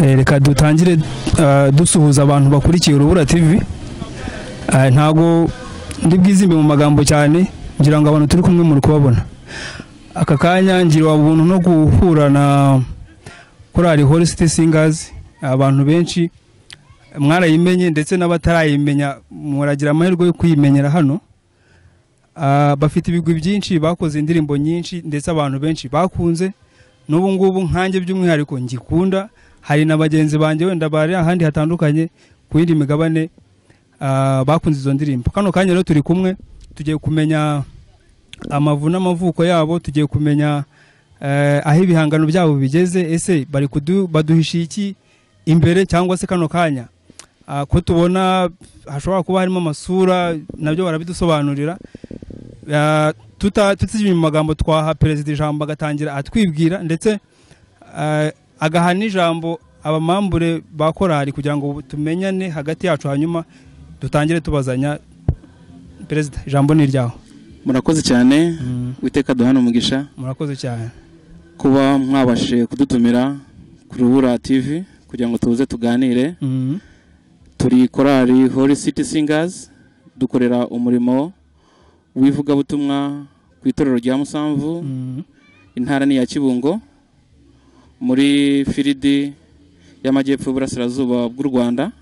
Reka dutangire dusuhuza abantu bakurikiye Urubura TV. Ntago ndi bwizimbe mu magambo cyane, ngira ngo abantu turi kumwe muri kubabona. Aka kanya ngira ubuntu no guhura na Korali Holy City Singers. Abantu benshi mwarayimenye ndetse n'abatarayimenya muragira amahirwe yo kuyimenyera hano. Bafite ibigwi byinshi, bakoze indirimbo nyinshi ndetse abantu benshi bakunze. N'ubu ngubu nkanjye by'umwihariko ngikunda, hari na bagenzi banjye wenda bari ahandi hatandukanye ku yindi migabane bakunze izo ndirimbo. Kano kanya rero turi kumwe, tugiye kumenya amavu n'amavuko yabo, tugiye kumenya aho ibihangano byabo bigeze, ese bari baduhishiye iki imbere, cyangwa se kano kanya ko tubona hashobora kuba harimo amasura, nabyo barabidusobanurira. Tutizimye mu magambo, twaha perezida ijambo agatangira atwibwira ndetse agaha n'ijambo abamambure ba korali kugira ngo tumenyane hagati yacu, hanyuma dutangire tubazanya. Perezida, ijambo ni iryawe. Murakoze cyane. Witeka duhana umugisha. Murakoze cyane kuba mwabashije kudutumira ku Rubura TV kugira ngo tuze tuganire. Turi korali Holy City Singers, dukorera umurimo w'ivugabutumwa ku itorero rya Musamvu, intara ni ya Kibungo, muri firidi y'amajyepfo y'uburasirazuba bw'u Rwanda.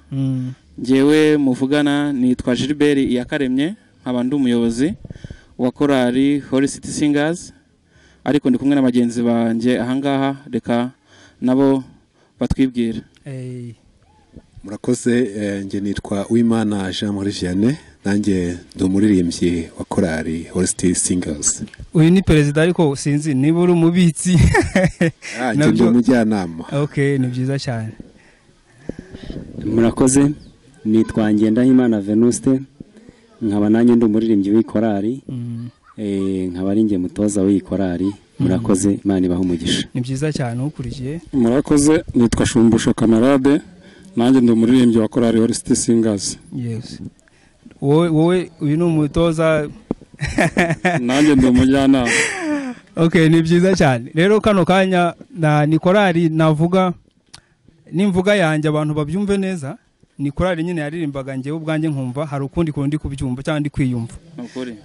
Njyewe muvugana nitwa Gilbert Iyakaremye, nkaba ndi umuyobozi wa korali Holy City Singers, ariko ndi kumwe na bagenzi banjye ahangaha, reka nabo batwibwira. Murakoze. Njye nitwa Uwimana Jean Marie Vianney, nanjye ndi umuririmbyi wa korali Holy City Singers. Uyu ni perezida, ariko sinzi niba uri umubitsi. Njye ndi umujyanama. Okay, ni byiza cyane. Murakoze. Nitwa Ngendahimana Venuste, nkaba nanjye ndi umuririmbyi w'ikorali, nkaba ari njye mutoza w'iyi korali. Murakoze, Imana ibahe umugisha. Ni byiza cyane, ukurikiye. Murakoze. Nitwa Shumbusho Kamarade, nanjye ndi umuririmbyi wa korali Holy City Singers. Yes, wowe uyu ni umutoza. Nanjye ndi umujyanama. Okay, ni byiza cyane. Rero kano kanya ni korali navuga nimvuga yanjye abantu babyumve neza, ni korali nyine yaririmbaga njyewe ubwanjye nkumva hari ukundi kundi kubyumva cyangwa ndi kwiyumva.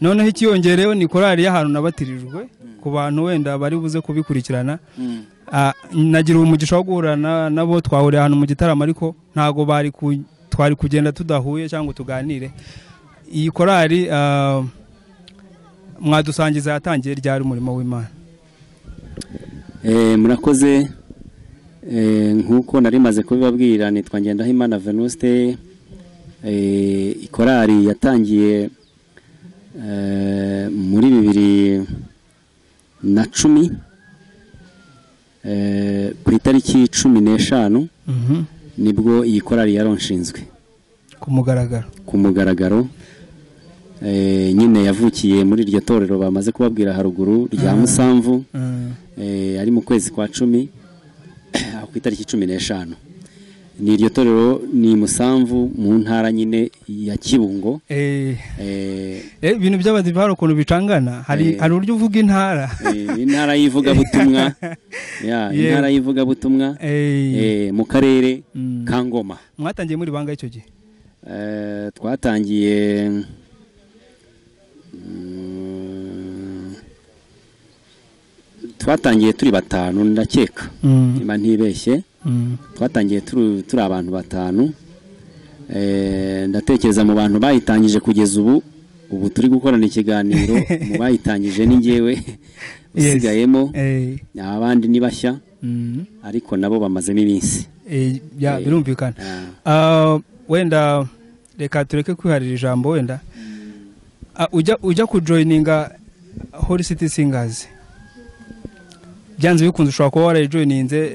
Noneho ikiyongereyeho ni korali y'ahantu nabatirijwe. Ku bantu wenda bari buze kubikurikirana, nagira umugisha wo guhura nabo, twahuriye ahantu mu gitaramo, ariko ntago bari twari kugenda tudahuye cyangwa tuganire. Iyi korali mwadusangiza yatangiye ryari umurimo w'Imana? Murakoze. Nkuko nari maze kubibabwira, nitwa Ngendahimana Venuste. Ikorali yatangiye muri 2010, ku itariki 15 nibwo iyi korali yaronshinzwe ku mugaragaro. Ku mugaragaro. Nyine yavukiye muri iryo torero bamaze kubabwira haruguru rya Musamvu, ari mu kwezi kwa 10 ku itariki 15. Ni iryo torero ni Musamvu mu ntara nyine ya Kibungo. Ibintu by'abadive hari ukuntu bicangana, hari uburyo uvuga intara. Intara y'ivugabutumwa. Ya, intara y'ivugabutumwa mu karere ka Ngoma. Mwatangiye muri banga icyo gihe? Twatangiye turi batanu ndakeka, niba ntibeshye. Twatangiye turi abantu batanu. Ndatekereza mu bantu bayitangije kugeza ubu turi gukorana ikiganiro, mu bayitangije ni njyewe usigayemo, abandi ni bashya, ariko nabo bamazemo iminsi. Birumvikana. Wenda reka tureke kwiharira ijambo, wenda ujya kujoininga Holy City Singers, byanze bikunze ushobora kuba warayijoininze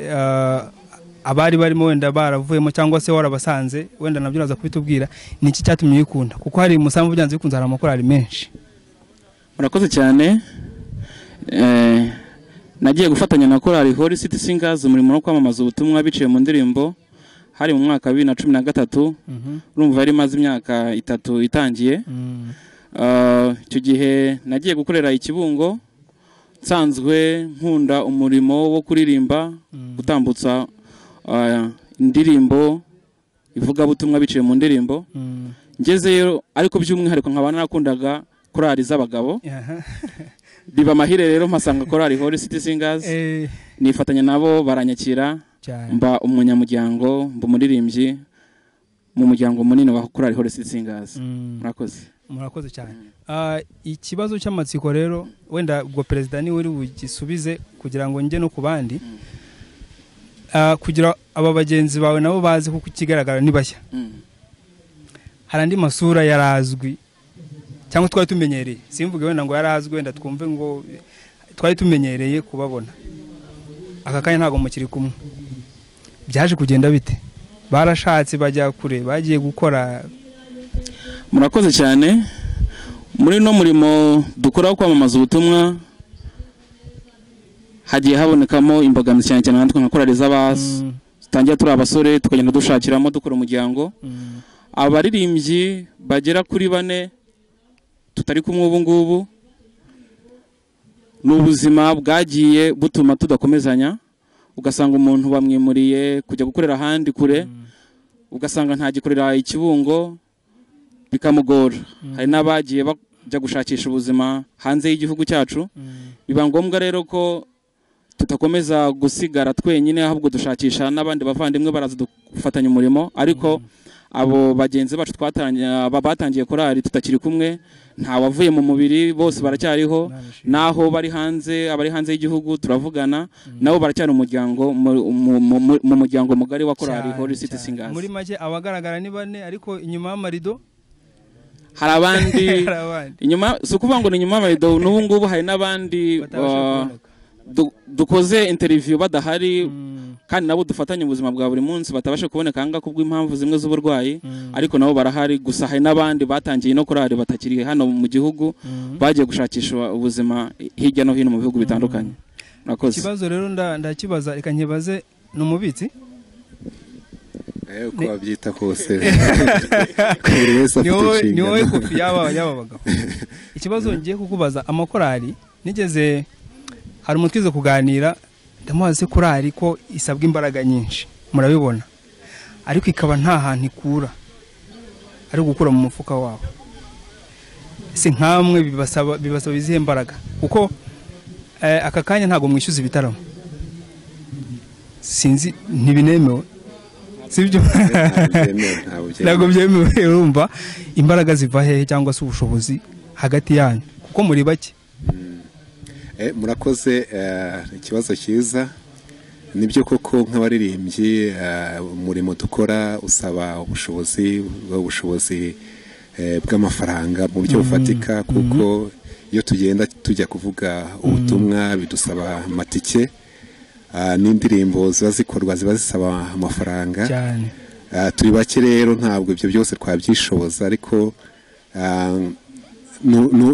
abari barimo wenda baravuyemo cyangwa se warabasanze, wenda nabyo uraza kubitubwira. Ni iki cyatumye uyikunda? Kuko hari Musamvu byanze bikunze hari amakorali menshi. Murakoze cyane. Nagiye gufatanya na korali Holy City Singers umurimo wo kwamamaza ubutumwa biciye mu ndirimbo, hari mu mwaka wa 2013. Urumva yari imaze imyaka 3 itangiye. Icyo gihe nagiye gukorera i Kibungo, nsanzwe nkunda umurimo wo kuririmba, gutambutsa Indirimbo, ivugabutumwa biciye mu ndirimbo. Ngezeyo ariko by'umwihariko nkaba narakundaga korali z'abagabo. Biba amahire rero mpasanga korali Holy City Singers, nifatanya nabo baranyakira, mba umunyamuryango, mba umuririmbyi mu muryango munini wa korali Holy City Singers. Murakoze. Murakoze cyane. Ikibazo cy'amatsiko rero wenda ubwo perezida niwe uri bugisubize kugira ngo njye no ku bandi, kugira aba bagenzi bawe nabo bazi kuko ikigaragara ni bashya. Hari andi masura yarazwi cyangwa twari tumenyereye, simvuge wenda ngo yarazwi, wenda twumve ngo twari tumenyereye kubabona. Aka kanya ntabwo mukiri kumwe, byaje kugenda bite? Barashatse bajya kure, bagiye gukora. Murakoze cyane. Muri no murimo dukora wo kwamamaza ubutumwa hagiye habonekamo imbogamizi cyane cyane natwe nka korali z'abasi tutangira turi abasore tukagenda dushakiramo dukora umuryango. Abaririmbyi bagera kuri 4 tutari kumwe ubu ngubu, ni ubuzima bwagiye butuma tudakomezanya, ugasanga umuntu bamwimuriye kujya gukorera ahandi kure, ugasanga ntagikorera ikibungo bikamugora. Hari n'abagiye bajya gushakisha ubuzima hanze y'igihugu cyacu. Biba ngombwa rero ko tutakomeza gusigara twenyine, ahubwo dushakisha n'abandi bavandimwe baraza dufatanya umurimo. Ariko abo bagenzi bacu batangiye korali tutakiri kumwe, nta wavuye mu mubiri, bose baracyariho, naho bari hanze, abari hanze y'igihugu turavugana nabo, baracyari umuryango mu muryango mugari wa korali Holy City Singers. Muri make abagaragara ni 4, ariko inyuma y'amarido hari abandi. Inyuma si ukuvuga ngo ni inyuma y'amarido, n'ubu ngubu hari n'abandi dukoze interview badahari, kandi nabo dufatanye ubuzima bwa buri munsi batabasha kuboneka hanga kubw'impamvu zimwe z'uburwayi, ariko nabo barahari. Gusa hari n'abandi batangiye no korali batakiri hano mu gihugu, bagiye gushakisha ubuzima hirya no hino mu bihugu bitandukanye. Murakoze. Ikibazo rero ndakibaza, reka nkibaze, ni umubitsi? Uko babyita kose buri wese afite inshingano. Ni wowe kopi y'aba bagabo. Ikibazo ngiye kukubaza, amakorali nigeze hari umuntu twize kuganira, ndamubaza korali ko isabwa imbaraga nyinshi, murabibona, ariko ikaba nta hantu ikura, ari gukura mu mufuka wabo. Ese nkamwe bibasaba izihe mbaraga? Kuko aka kanya ntago mwishyuza ibitaramo, sinzi ntibinemewe, sibyo? Ntabwo byemewe. Urumva imbaraga ziva hehe cyangwa se ubushobozi hagati yanyu, kuko muri bake? Murakoze, ikibazo cyiza. Nibyo koko nk'abaririmbyi umurimo dukora usaba ubushobozi, ubushobozi bw'amafaranga mu buryo bufatika, kuko iyo tugenda tujya kuvuga ubutumwa bidusaba amatike, n'indirimbo ziba zikorwa ziba zisaba amafaranga. Turi bake rero ntabwo ibyo byose twabyishoboza, ariko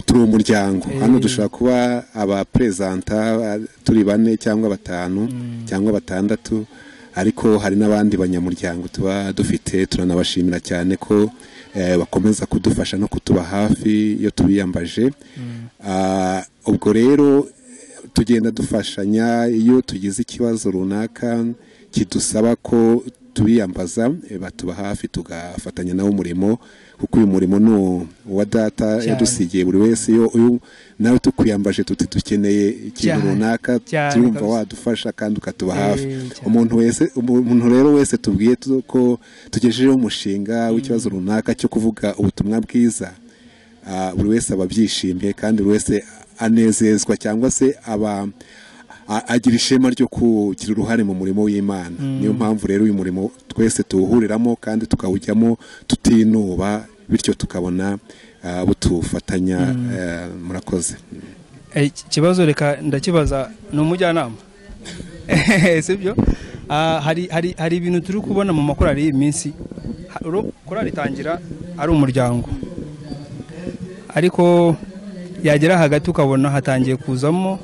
turi umuryango. Hano dushobora kuba abaprezanta turi 4 cyangwa 5 cyangwa 6, ariko hari n'abandi banyamuryango tuba dufite. Turanabashimira cyane ko bakomeza kudufasha no kutuba hafi iyo tubiyambaje. Ubwo rero tugenda dufashanya, iyo tugize ikibazo runaka kidusaba ko tubiyambaza, batuba hafi tugafatanya nawo umurimo, kuko uyu murimo ni uwa data yadusigiye buri wese. Iyo nawe tukwiyambaje tuti dukeneye ikintu runaka, turumva wadufasha kandi ukatuba hafi. Umuntu rero wese tubwiye ko tugejejeho umushinga w'ikibazo runaka cyo kuvuga ubutumwa bwiza, buri wese aba abyishimiye kandi buri wese anezezwa cyangwa se aba agira ishema ryo kugira uruhare mu murimo w'Imana. Niyo mpamvu rero uyu murimo twese tuwuhuriramo kandi tukawujyamo tutinuba, bityo tukabona butufatanya. Murakoze. Ikibazo reka ndakibaza, ni umujyanama sibyo? Hari ibintu turi kubona mu makorali y'iyi minsi. Korali itangira ari umuryango, ariko yagera hagati ukabona hatangiye kuzamo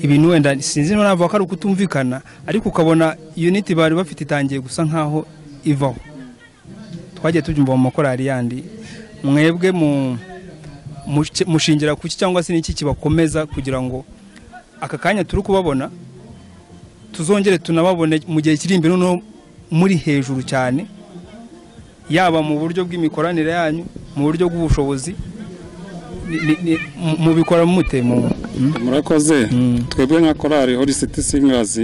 ibintu wenda sinzi niba navuga ko ari ukutumvikana, ariko ukabona unity bari bafite itangiye gusa nkaho ivaho. Twagiye tubyumva mu makorali yandi. Mwebwe mushingira kuki cyangwa se n'iki kibakomeza kugira ngo aka kanya turi kubabona tuzongere tunababone mu gihe kiri imbere, noneho muri hejuru cyane, yaba mu buryo bw'imikoranire yanyu, mu buryo bw'ubushobozi, mubikora mute? Murakoze. Twebwe nka korali Holy City Singers,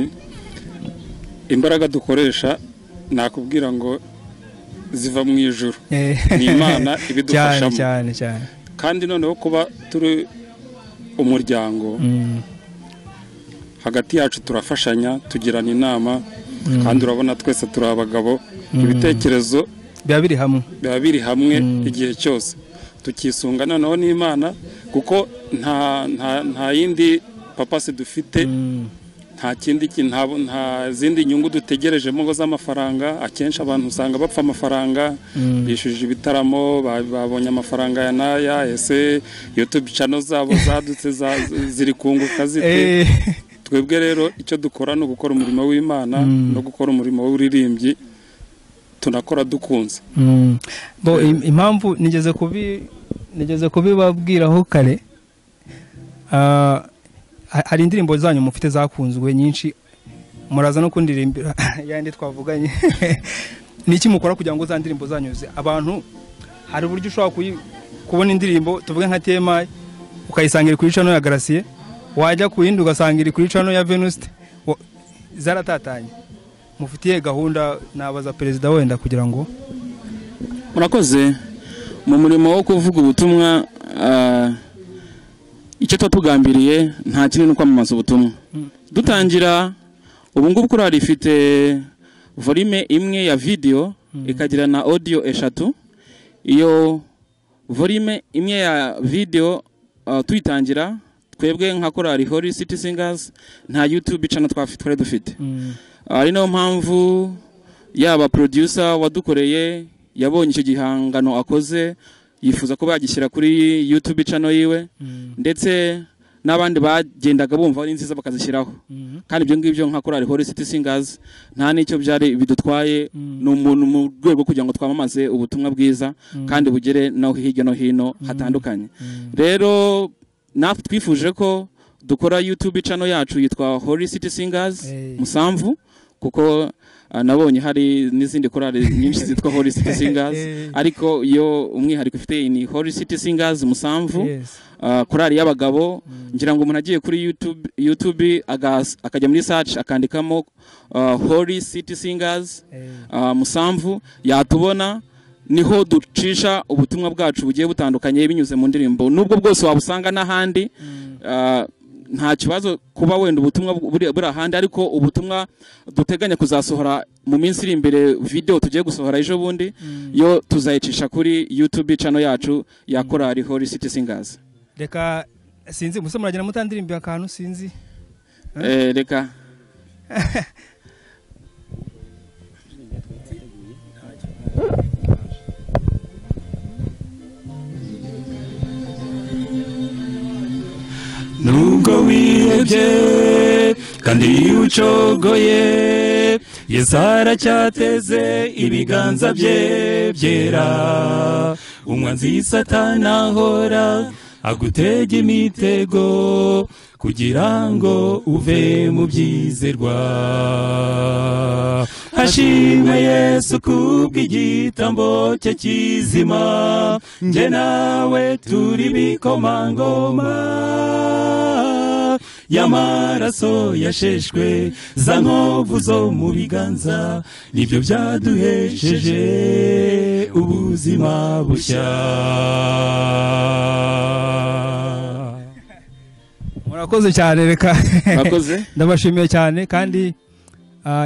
imbaraga dukoresha nakubwira ngo ziva mu ijuru, ni Imana ibidufashamo cyane cyane. Kandi noneho kuba turi umuryango, hagati yacu turafashanya, tugirana inama, kandi urabona twese turi abagabo, ibitekerezo biba biri hamwe igihe cyose, tukisunga noneho n'Imana, kuko nta yindi papasi dufite, nta kindi kintu, nta zindi nyungu dutegerejemo ngo z'amafaranga. Akenshi abantu usanga bapfa amafaranga, bishuje ibitaramo, babonye amafaranga ya naya, ese YouTube channel zabo zadutse ziri kunguka zite? Twebwe rero icyo dukora ni ugukora umurimo w'Imana no gukora umurimo w'uririmbyi, tunakora dukunze. Bo impamvu nigeze kubibabwiraho kare, hari indirimbo zanyu mufite zakunzwe nyinshi, muraza no kundirimbira yandi twavuganye. Niki mukora kugira ngo za ndirimbo zanyu abantu, hari uburyo ushobora kubona indirimbo tuvuge nka TMI ukayisangira kuri channel ya Gracie, wajya ku yindi ugasangira kuri channel ya Venus, zaratatanye. Mufitiye gahunda? Nabaza perezida wenda kugira ngo. Murakoze. Mu murimo wo kuvuga ubutumwa, icyo tuba tugambiriye nta kintu no kwamamaza ubutumwa. Dutangira ubu ngubu korali ifite volume imwe ya video, ikagira na audio 3. Iyo volume imwe ya video tuyitangira twebwe nka korali Holy City Singers nta YouTube channel twari dufite. Ari nayo mpamvu yaba producer wadukoreye yabonye icyo gihangano akoze yifuza ko bagishyira kuri YouTube channel yiwe, ndetse n'abandi bagendaga bumva ari nziza bakazishyiraho. Kandi ibyo ngibyo nka korali Holy City Singers nta n'icyo byari bidutwaye, ni umuntu mu rwego kugira ngo twamamaze ubutumwa bwiza kandi bugere no hirya no hino hatandukanye. Rero natwe twifuje ko dukora YouTube channel yacu yitwa Holy City Singers Musamvu, kuko nabonye hari n'izindi korali nyinshi zitwa Holy City Singers, ariko iyo umwihariko ifite ni Holy City Singers Musamvu, korali y'abagabo. Ngira ngo umuntu agiye kuri YouTube akajya muri search akandikamo Holy City Singers Musamvu, yatubona. Niho ducisha ubutumwa bwacu bugiye butandukanye binyuze mu ndirimbo, nubwo bwose wabusanga n'ahandi. Nta kibazo kuba wenda ubutumwa buri ahandi, ariko ubutumwa duteganya kuzasohora mu minsi iri imbere, video tugiye gusohora ejo bundi, yo tuzayicisha kuri YouTube channel yacu ya korali Holy City Singers. Reka sinzi musa muragira mutandirimbi akantu sinzi. Reka Nubwo wihebye kandi ucogoye, Yesu aracyateze ibiganza bye byera. Umwanzi Satani ahora agutega imitego kugira ngo uve mu byizerwa. Hashimwe Yesu kubw'igitambo cye kizima, njye nawe turi bikomangoma. Y'amaraso yasheshwe za nkovu zo mu biganza, nibyo byaduhesheje ubuzima bushya. Murakoze cyane, reka murakoze, ndabashimiye cyane kandi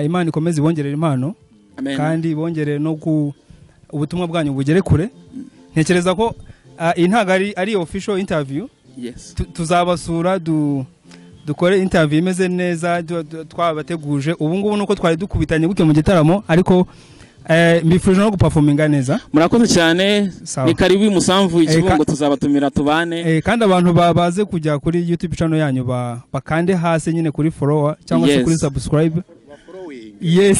Imana ikomeze ibongerere impano, kandi ibongerere no ku ubutumwa bwanyu bugere kure. Ntekereza ko iyi ntago ari official interview. Yes. Tuzabasura dukore interview imeze neza twabateguje. Ubu ngubu nuko twari dukubitanye buke mu gitaramo, ariko mbifuje no guperforminga neza. Murakoze cyane, ni karibu Musamvu Ikibungo, tuzabatumira tubane. Kandi abantu babaze kujya kuri YouTube channel yanyu bakande hasi nyine kuri follower cyangwa se kuri subscribe. Yes.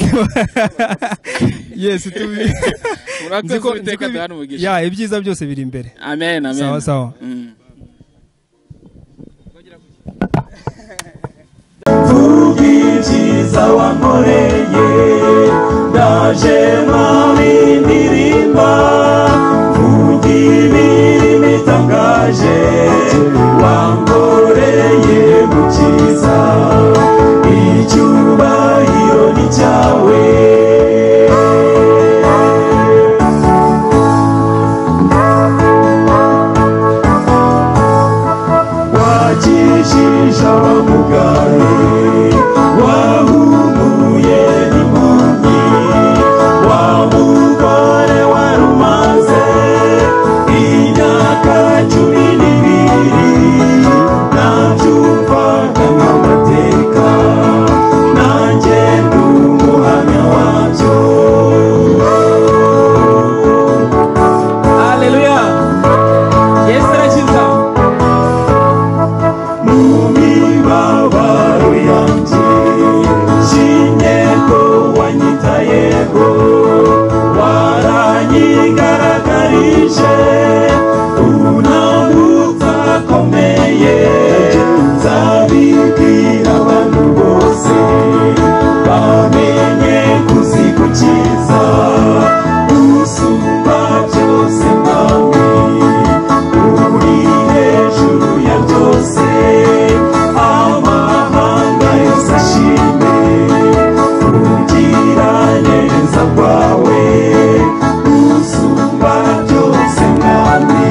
Yes, tubi. Murakoze, Uwiteka aduhane umugisha. Ya, ibyiza byose biri imbere. Amen, amen. Sawa sawa. Vuga ibyiza wankoreye. Naje mwami ndirimba mvuga imirimo itangaje wankoreye mukiza, icyubahiro ni cyawe. Wakijije abamugaye, wahumuye n'impumyi, wa mugore wari umaze imyaka 12, nabyumvaga nk'amateka, nanjye ndi umuhamya wabyo. Haleluya. Yesu arakiza. Mu mibabaro yanjye nshimye ko wanyitayeho, waranyigaragarije unambutsa akomeye, nzabibwira abantu bose bamenye kuzigukiza, usumba byose mwami, uri hejuru ya byose, amahanga yose ashime kugira neza kwawe, usumba byose mwami,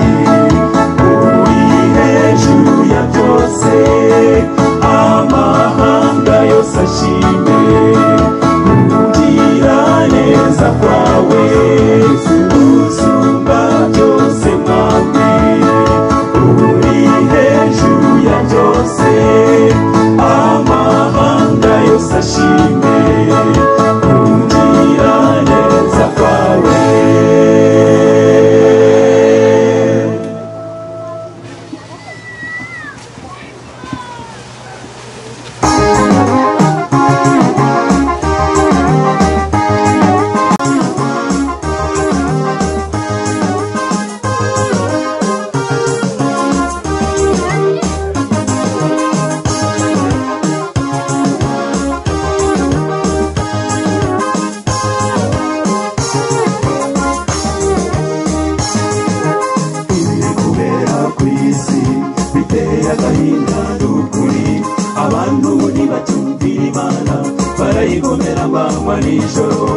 uri hejuru ya byose, amahanga yose ashime kugira neza kwawe, usumba byose mwami, uri hejuru ya byose, amahanga yose ashime kugira neza kwawe. Ibiri kubera ku isi biteye agahinda n'ukuri, abantu ntibacyumvira Imana, barayigomera amanywa nijoro,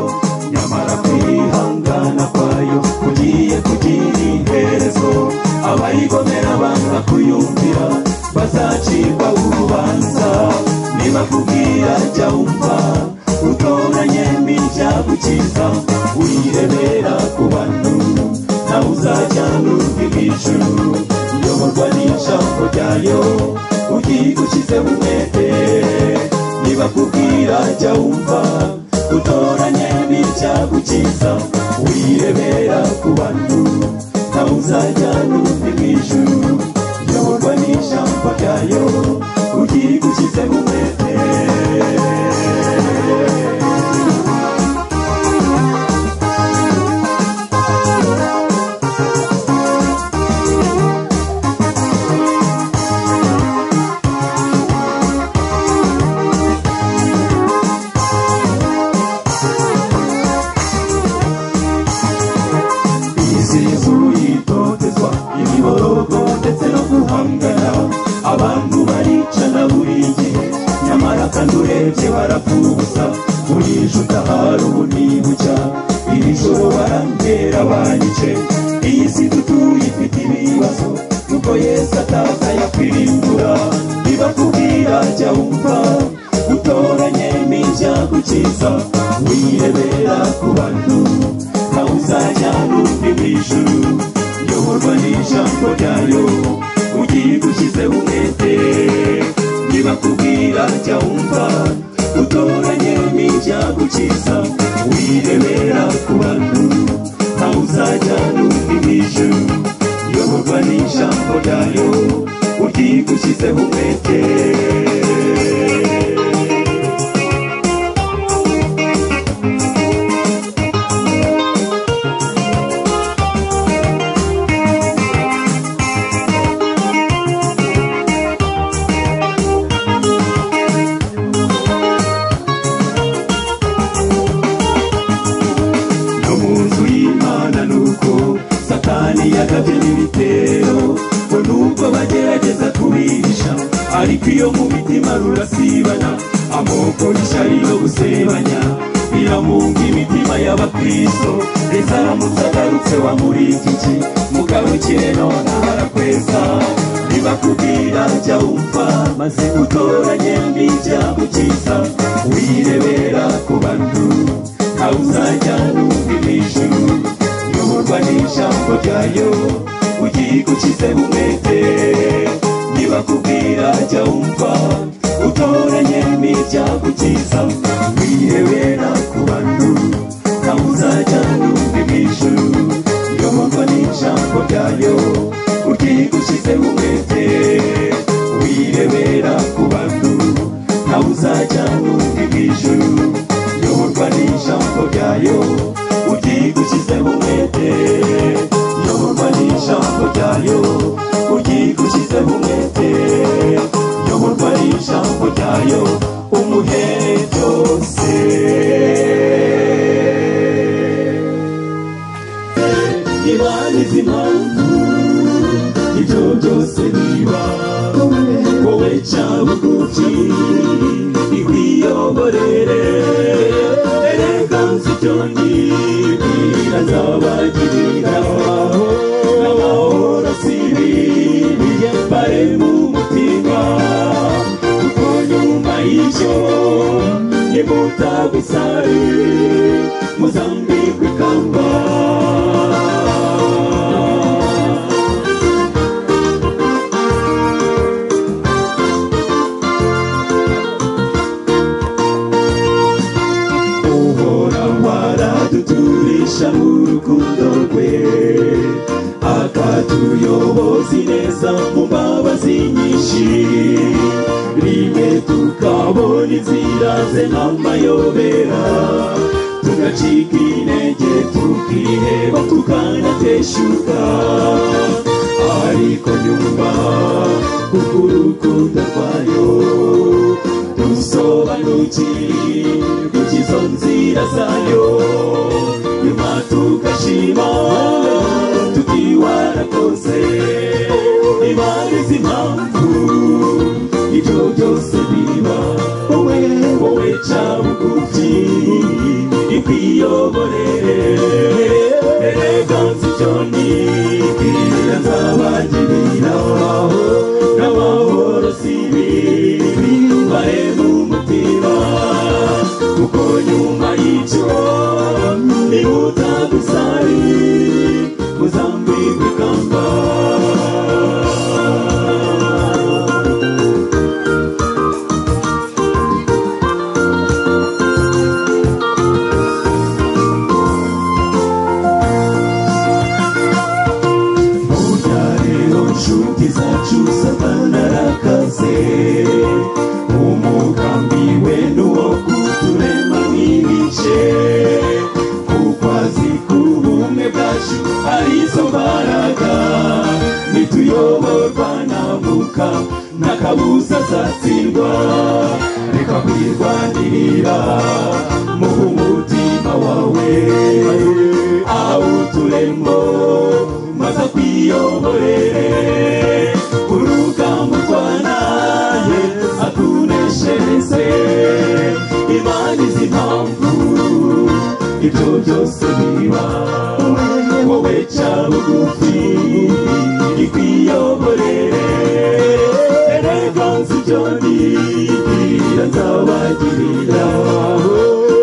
nyamara kwihangana kwayo kugiye kugira iherezo, abayigomera banga kuyumvira bazacirwa urubanza. Nibakubwira jya wumva, utoranye ibyagukiza, wirebera ku bantu nawe uzajya n'urwi rw'ijuru, uyoborwa n'ijambo ryayo ugigushyizeho umwete. Nibakubwira jya wumva, utoranye n'icyagukiza, wirebera ku bantu nawe uzajya n'urwi rw'ijuru, uyoborwa n'ijambo ryayo ugigushyizeho umwete. Isi yuzuye itotezwa, imiborogo ndetse no guhangana, abantu baricana buri gihe, nyamara kandi urebye barapfa ubusa, burije utahari ubu ni bucya, iri joro barantera banyice. Iyi si dutuye ifite ibibazo, nuko Yesu ataza yakwirimbura. Nibakubwira jya wumva, utoranye n'ibyagukiza, wirebera ku bantu nawe uzajya n'undi mu ijuru, uyoborwa n'ijambo ryayo ugigushyizeho umwete. Nibakubwira jya wumva, utoranye n'ibyagukiza, wirebera ku bantu nawe uzajya n'undi mu ijuru, uyoborwa n'ijambo ryayo ugigushyizeho umwete. Satani yagabye n'ibitero ngo nubwo bagerageza kubihisha, ariko iyo mu mitima rurasibana. Amoko y'ishyari no gusebanya biramunga imitima y'abakristo. Yesu aramutse agarutse wamurika iki? Mugarukire none arakweza. Nibakubwira jya wumva, maze utoranye n'ibyagukiza. Wirebera ku bantu ntawe uzajya n'undi mu ijuru. Yoborwa n'ijambo ryayo ugigukize umwete. Nibakubwira jya wumva, utoranye n'ibyagukiza. Wirebera ku bantu ntawe uzajya n'undi mu ijuru. Yoborwa n'ijambo ryayo ugigukize umwete. Wirebera ku bantu ntawe uzajya n'undi mu ijuru. Yoborwa n'ijambo ryayo ugigukize umwete. Yoborwa n'ijambo ryayo ugigukize umwete. Yoborwa n'ijambo ryayo umuhe byose. Imana izi impamvu ibyo byose biba, wowe ca bugufi ikwiyoborere. Erega nzi icyo nibwira nzabagirira, n'amahoro si ibibi bare mu mutima. Kuko nyuma y'ibyo nimutagwa isari muzambikwa ikamba. Waraduturisha mu rukundo rwe, akatuyoboza ineza mu mbabazi nyinshi. Rimwe tukabona inzira ze nk'amayobera, tugacika intege tukiheba tukanateshuka. Ariko nyuma kubw'urukundo rwayo dusobanukirwa izo nzira zayo. Nyuma tugashima tuti warakoze. Imana izi impamvu ibyo byose biba, wowe ca bugufi ikwiyoborere. Erega nzi icyo nibwira nzabagirira, n'amahoro si ibibi bare mu mutima. Kuko nyuma y'ibyo nimutagwa isari muzambikwa ikamba. Burya rero nshuti zacu Satani arakaze, umugambi we n'uwo kuturema nk'ibice. Kuko azi ko ubumwe bwacu ari izo mbaraga, nituyoborwa na Mwuka nta kabuza azatsindwa. Reka kwirwanirira mu mutima wawe, awuturemo maze akwiyoborere. Urugamba urwanaye akuneshereze. Imana izi impamvu ibyo byose biba, wowe ca bugufi ikwiyoborere. Erega nzi icyo nibwira nzabagirira,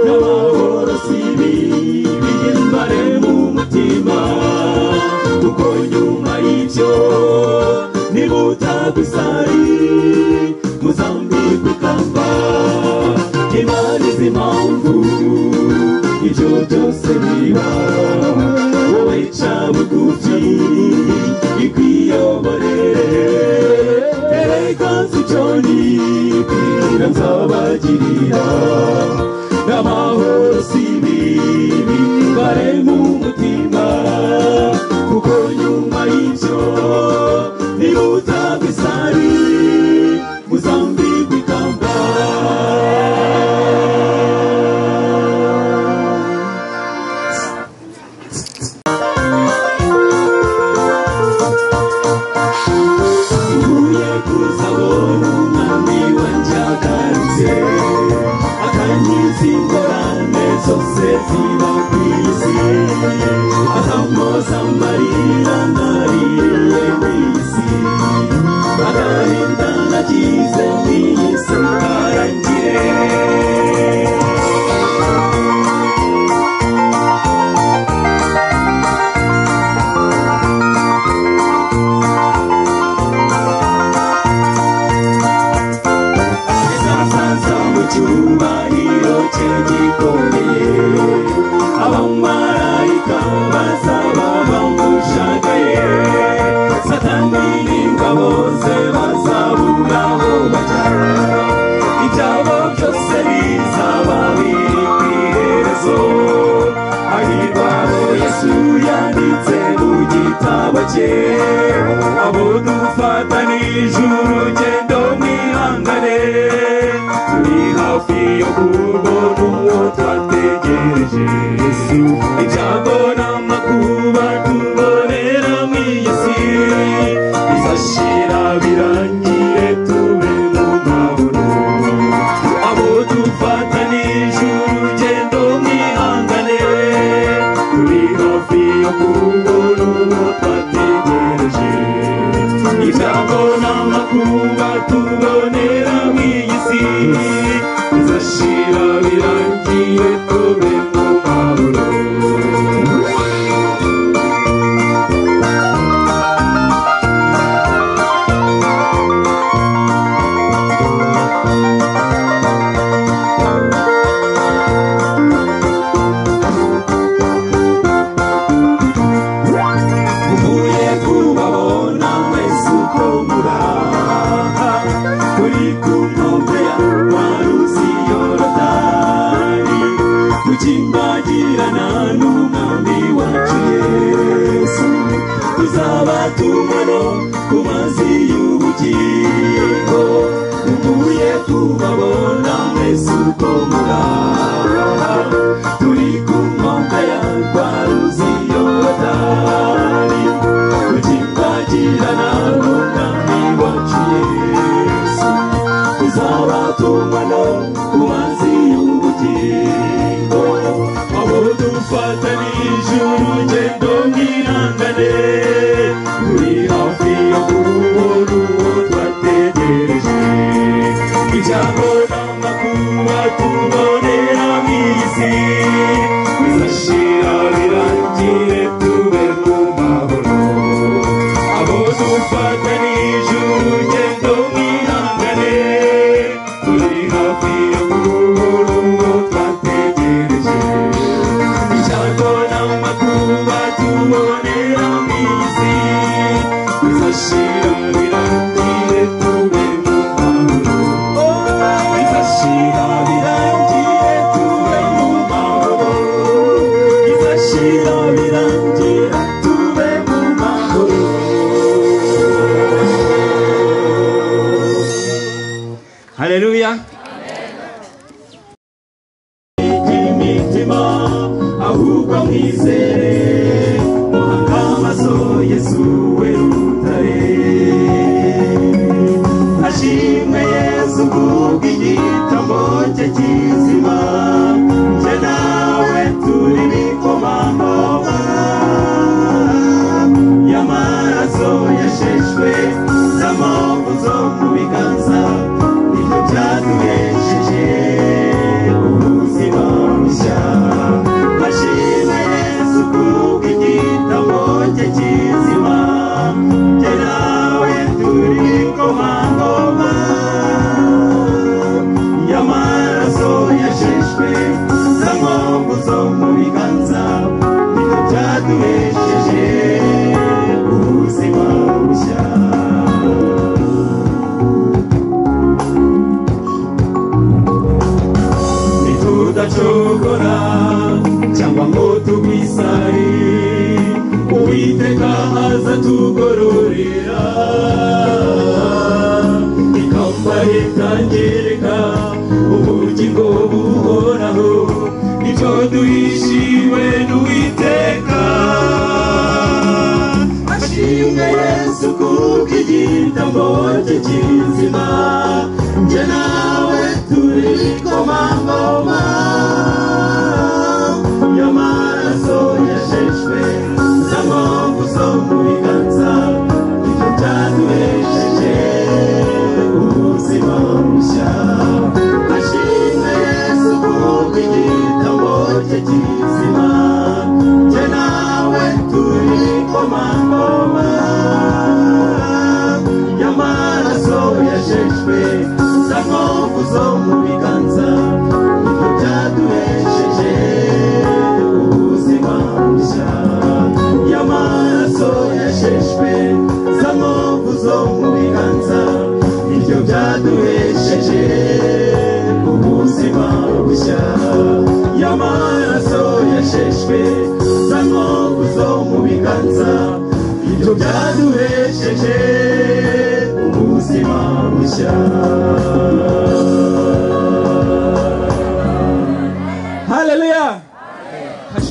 n'amahoro si ibibi bare mu mutima. Kuko nyuma y'ibyo nimutagwa isari muzambikwa ikamba. Imana izi impamvu ibyo byose biba, wowe ca bugufi ikwiyoborere. Erega nzi icyo nibwira nzabagirira, ziba ku isi azamoza amarira naririye ku isi agahinda nagize mu isi karangire. Cyubahiro cye gikomeye abamarayika bazaba bamushagaye Satani n'ingabo ze bazabura aho bajya ibyabo byose bizaba biri ku iherezo hahirwa abo Yesu yanditse mu gitabo cye abo dufatanije urugendo mwihangane turi hafi yo kubona uwo twategereje ibyago n'amakuba tubonera mu iyi si bizashira birangire tube mu mahoro abo dufatanije urugendo mwihangane turi hafi yo kubona uwo twategereje ibyago n'amakuba tubonera mu iyi si bizashira birangire tube mu mahoro. Uvuye kubabona mwese uko muraha turi ku nkombe ya ruzi Yorodani tukimbagirana n'umwami wacu Yesu tuzaba tumwe no ku mazi y'ubugingo. Uvuye kubabona mwese uko muraha turi ku nkombe ya ruzi Yorodani tukimbagirana n'umwami wacu Yesu tuzaba tumwe no ku mazi y'ubugingo. Abo dufatanije urugendo mwihangane turi hafi yo kubona uwo twategereje ibyago n'amakuba tubonera mu iyi si bizashira birangire tube mu mahoro abo dufatanije urugendo mwihangane turi hafi yo kubona uwo twategereje ibyago n'amakuba tubonera mu iyi si bizashira birangire tube mu mahoro bizashira birangire tube mu mahoro bizashira birangire tube mu mahoro. Haleluya. Imitima ahubwo mwizere muhanga amaso Yesu we rutare ashimwe Yesu kubw'igitambo cye kizima njye nawe turi bikomangoma y'amaraso yasheshwe z'amavu zo mu biganza nibyo byaduhesheje ubuzima bushya ashimwe Yesu kubw'igitambo cye kizima njye nawe turi bikomangoma y'amaraso yasheshwe z'amavu zo mu biganza nibyo byaduhesheje ubuzima bushya. Nitudacogora cyangwa ngo tugwisare Uwiteka aza tugororera ikamba ritangirika ubugingo buhoraho nicyo duhishiwe n'Uwiteka ashimwe Yesu kubw'igitambo cye kizima njye nawe turi bikomangoma Twarejejwe za nkovu zo mu biganza, ibyo byaduhesheje ubuzima bushya.